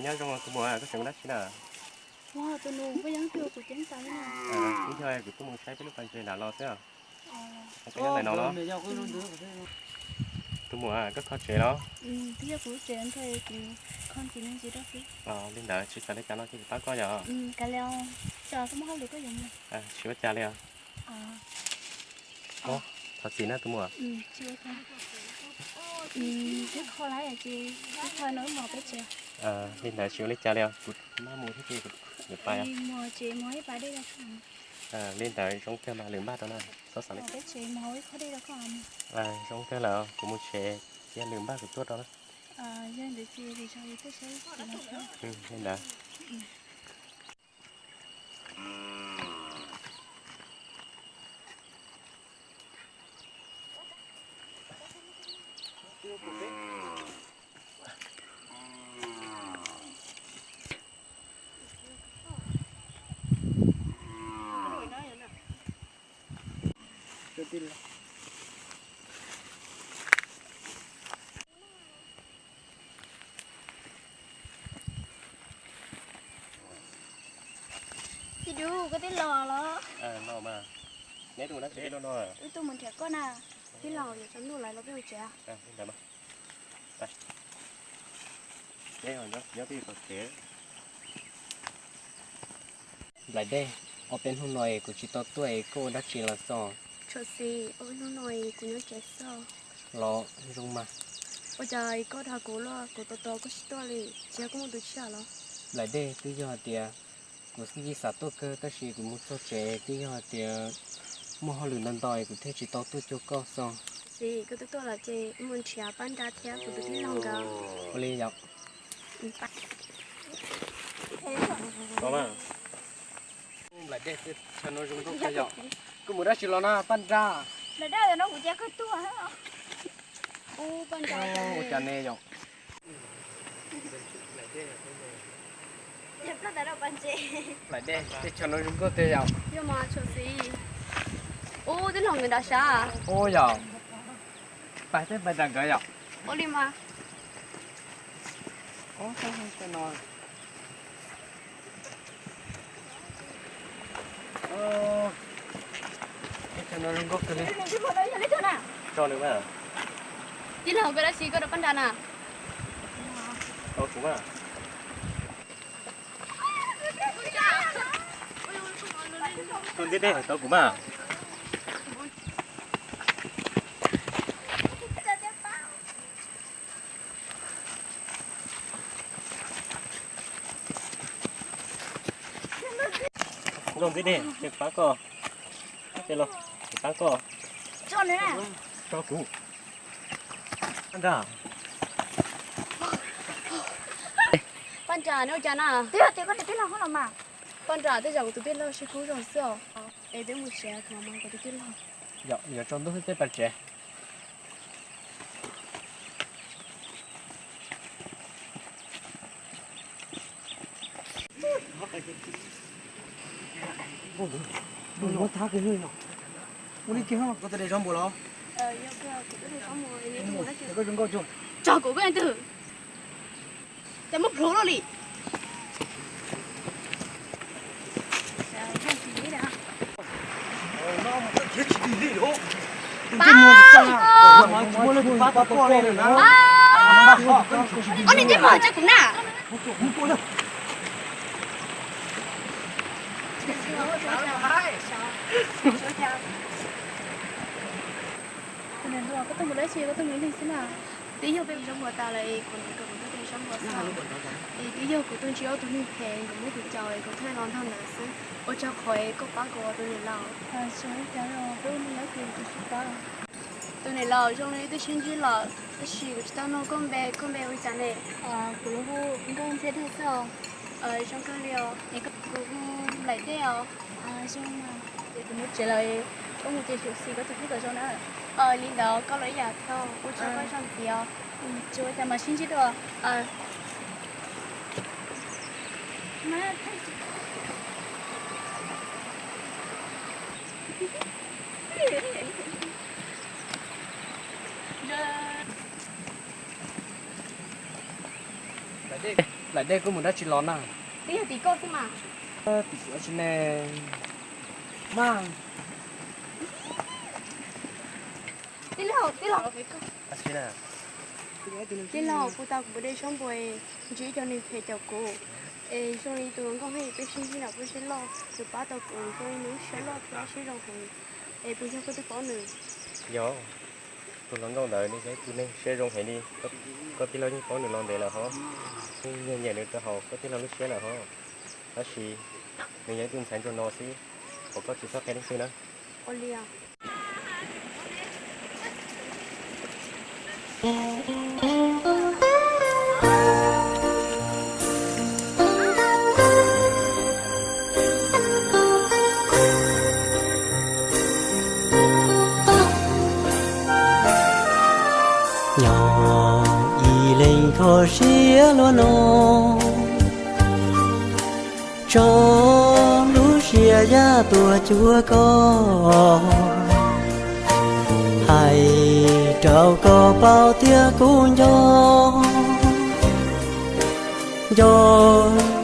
Nyob zoo tus muam, koj tseem ua dab tsi na? Tus nus, koj yeej cuag kuv ceeb tas li na. Ib yog kuv tuaj mus saib peb lub pas ntses nram los xwb. Koj nyob ntawm no los? Tus muam, koj kho tsev los? Li ntawd tsis xav li cas no ces kuv pab koj yom. Tsis ua cas li os. Thov txim na tus muam. Li ntawd tsis ua li cas li os, kuv maj mus thiab ces kuv yuav pais. Li ntawd zoo kawg mas lwm npaj rau na, txhob xav li. Zoo kawg lawm, kuv mus tsev, cia lwm npaj kuv tuaj rau na. Li ntawd. Txiv Dub, koj twb los los? Los mas. Neb tuaj mus dab tsi no? Wb tuaj mus nrhiav koj na. Tij laug, yuav tsaus ntuj lawm los peb mus tsev. Nyob twj ywm tom tsev. Nplaim Dej, ob peb hnub no es kuv tsis tau tuaj es koj ua dab tsi los xwb? Tshua Xis, ob peb hnub no es kuv nyob tsev xwb. Los zoo mas. Ua cas koj dag kuv luaj, kuv tos tos koj tsis tuaj li, tsis yog koj muaj tus tshiab los? Nplaim Dej, twb yog hais tias kuv yeej xav tuaj kawg tab sis kuv mus txog tsev twb yog hais tias muaj hauj lwm ntau ntau es kuv thiaj tsis tau tuaj cuag koj xwb. Xis, koj twb tuaj lawm ces wb mus nrhiav Paj Nra thiab kuv tus tij laug nkawd. Ua li yom. Nplaim Dej, teb chaws no zoo nkauj kawg yom. Koj mus dab tsi los na Paj Nra? Nplaim Dej, no kuv cia koj tuaj. Ub, Paj Nra, ua cas ne yom? Nplaim Dej, teb chaws no zoo nkauj tiag yom. Yog mas Tshua Xis. Ub, tij laug nkawd nram sab. Ub yom. Pais peb pais nram nkawd yom. Ua li mas. Teb chaws no zoo nkauj kawg li. Tij laug, koj dab tsi koj rau Paj Nra na? Koj ntxiv dej tau kuv mas. Koj ntxiv dej, ces pab koj. Ces los, ces pab koj. Tso kuv. Paj Nra. Paj Nra, neb ua cas na? Twb yog tias koj tus tij laug hov los mas. Paj Nra, tej zaum kuv tus tij laug sib hlub zog xwb os. Es peb mus tsev thaum no mas kuv tus tij laug. Yog, yuav tsaus ntuj xwb peb pais tsev. Ua li kiag koj tus dej zov npua los? Tso kuv koj leej twg. Cas muab plhuav luaj li. Ua li ntsej muag tso kuv na. Koj tuaj mus dab tsi, koj tuaj mus ib leeg xwb na? Twb yog peb ua zaub npua tas lawm es kuv niam kom kuv tuaj ua zaub npua xwb. Es twb yog kuv tuaj ntsib ob tug neeg phem, nkawd muab kuv caum es kuv thiaj los nrog ntawd xwb. Ua tsaug qhov es koj pab kuv os tus niam laus. Tus niam laus, zoo li wb twb sib ntsib lawm, tab sis kuv tsis tau nug koj npe, koj npe hu li cas ne? Kuv lub hu Nkauj Ntxhiab Dag xwb os. Zoo kawg li os. Es kuv hu Nplaim Dej os. Zoo, ces kuv mus tsev lawm, koj mus ces xyuam xim koj tus kheej kom zoo na. Li ntawd koj los ib yam thiab, ua tsaug koj zaj ntxiv os. Tsis ua cas, mam sib ntsib dua. Nplaim Dej, kuj mus dab tsi los na? Twb yog tim koj xwb mas. Tim kuv dab tsi ne? Mas, tij laug, tij laug, tij laug, puag ta kuv mus de zaub npua, ntsib ib co neeg phem caum kuv, es zoo li tus hluas nkauj pheej peb sib ntsib nram peb sib loj, nws pab tau kuv, zoo li nws lub siab loj thiab siab zoo heev, es puas yog koj twb paub nws? Yog, tus hluas nkauj ntawd nws yog ib tug neeg siab zoo heev li. Koj tij laug yeej paub nws los ntev lawm hov, yeej nyiam nyiam nws rau hauv koj tij laug lub siab lawm hov. Tab sis nws yog ib tug ntxhais ntsuag no xwb, thov koj tsis txhob qhia leej twg na. Nyob ib leeg kho siab luaj no, tso lub siab yaj tuaj cuag koj, hais rau koj paub tias kuv nco, nco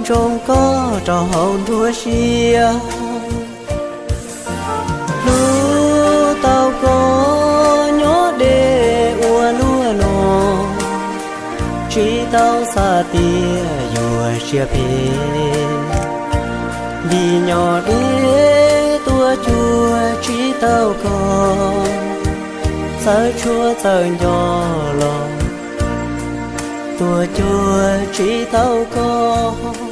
ntsoov koj rau hauv nruab siab. Hlub tau koj nyob deb ua luaj no, tsis tau xav tias yuav siab phem, vim nyob deb tuaj cuag tsis tau koj, txawj tshuaj txawj nco los tuaj cuag tsis tau koj.